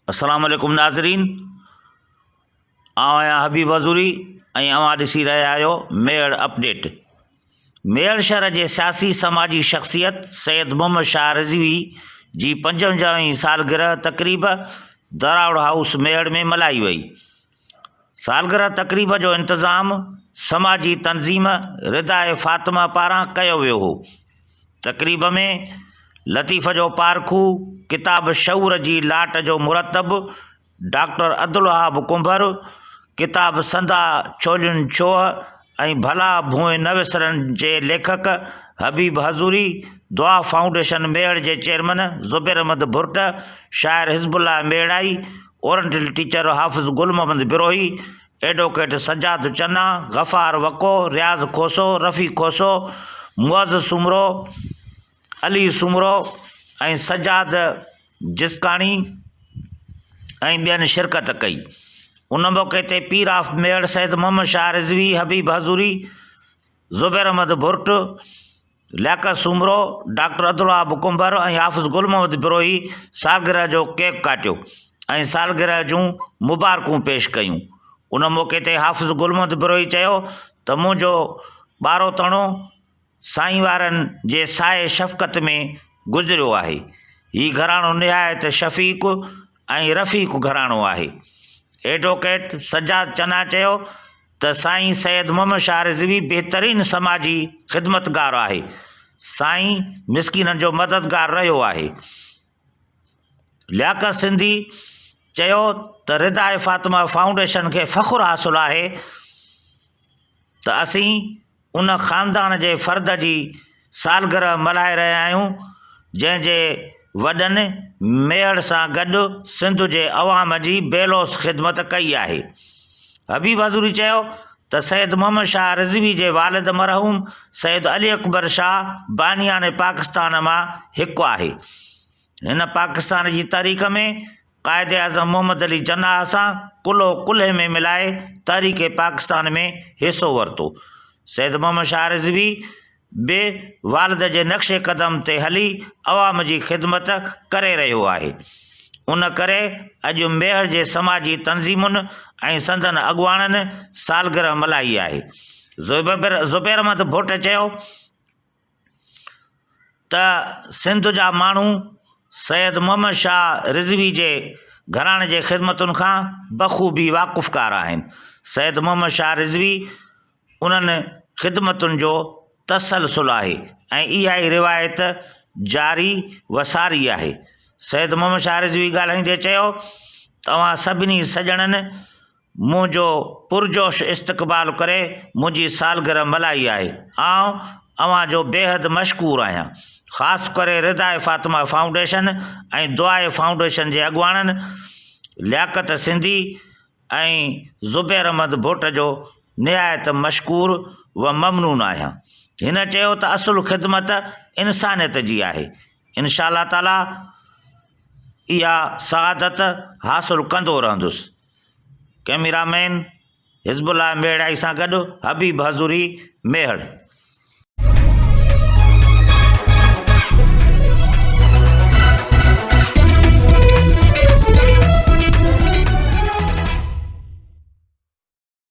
السلام عليڪم ناظرين آئون آهيان حبيب حضوري ۽ اوهان ڏسي رهيا آهيو ميهڙ اپڊيٽ ميهڙ شهر جي سياسي سماجي شخصيت سيد محمد شاهه رضوي جي پنجونجاهين سالگرهه تقريب دراوڙ هائوس ميهڙ ۾ ملهائي وئي سالگرهه تقريب جو انتظام سماجي تنظيم رداء فاطمه پاران ڪيو ويو هو تقريب ۾ لطيف جو پارکو، ڪتاب شعور جي لاٽ جو مرتب ڊاڪٽر عبدالوهاب ڪنڀر، ڪتاب سندا ڇولين ڇوهه ۽ ڀلا ڀونء نه وسرن جي ليکڪ حبيب حضوري، دعا فائونڊيشن ميهڙ جي چيئرمن زبير احمد ڀرٽ، شاعر حزب الله ميهڙائي، اورنٽل ٽيچر حافظ گل محمد بروهي، ايڊووڪيٽ سجاد چنا، غفار وڪو، رياض کوسو، رفيع کوسو، معز سومرو، علي سومرو ۽ سجاد جسڪاڻي ۽ ٻين شرڪت ڪئي. ان موقعي تي پير آف ميهڙ سيد محمد شاهه رضوي، حبيب حضوري، زبير احمد ڀرٽ، لياقت سومرو، ڊاڪٽر عبدالوهاب ڪنڀر ۽ حافظ گل محمد بروهي سالگرهه جو ڪيڪ ڪاٽيو ۽ سالگرهه جون مبارڪون پيش ڪيون. ان موقعي تي حافظ گل محمد بروهي چيو ته منهنجو ٻاروتڻو سائين وارن جي سائي شفقت ۾ گذريو آهي. هي گهراڻو نهايت شفيق ۽ رفيق گهراڻو آهي. ايڊووڪيٽ سجاد چنا چيو ته سائين سيد محمد شاهه رضوي بهترين سماجي خدمتگار آهي. سائين مسڪينن جو مددگار رهيو آهي. لياقت سنڌي چيو ته رداء فاطمه فائونڊيشن کي فخر حاصل آهي ته اسين ان خاندان جي فرد جي سالگرهه ملهائي رهيا آهيون، جنهن جي وڏن ميهڙ سان گڏ سنڌ جي عوام جي بي لوث خدمت ڪئي آهي. حبيب حضوري چيو ته سيد محمد شاهه رضوي جي والد مرحوم سيد علي اڪبر شاهه بانيان پاڪستان مان هڪ آهي. هن پاڪستان جي تحريڪ ۾ قائداعظم محمد علي جناح سان ڪلهو ڪلهي ۾ ملائي تحريڪ پاڪستان ۾ حصو ورتو. سيد محمد شاهه رضوي به والد جي نقش قدم تي هلي عوام جي خدمت ڪري رهيو آهي. ان ڪري اڄ ميهڙ جي سماجي تنظيمن ۽ سندن اڳواڻن سالگرهه ملهائي آهي. زبير احمد ڀٽ چيو. ته سنڌ جا ماڻهو سيد محمد شاهه رضوي جي گهراڻي جي خدمتن کان بخوبي واقفڪار آهن. سيد محمد شاهه رضوي انهن خدمتن جو تسلسل آهي ۽ اها ئي روايت جاري و ساري آهي. سيد محمد شاهه رضوي ڳالهائيندي چيو ته اوهان سڀني سڄڻن منهنجو پرجوش استقبال ڪري منهنجي سالگرهه ملهائي آهي. آئون اوهان جو بيحد مشڪور آهيان. خاص ڪري رداء فاطمه فائونڊيشن ۽ دعاء فائونڊيشن جي اڳواڻن لياقت سنڌي ۽ زبير احمد ڀٽ جو نهايت مشڪور و ممنون آهيان. هن چيو ته اصل خدمت انسانيت جي آهي. انشاء الله تعاليٰ اها سعادت حاصل ڪندو رهندس. ڪئميرا مين حزب الله ميهڙائي سان گڏ حبيب حضوري ميهڙ.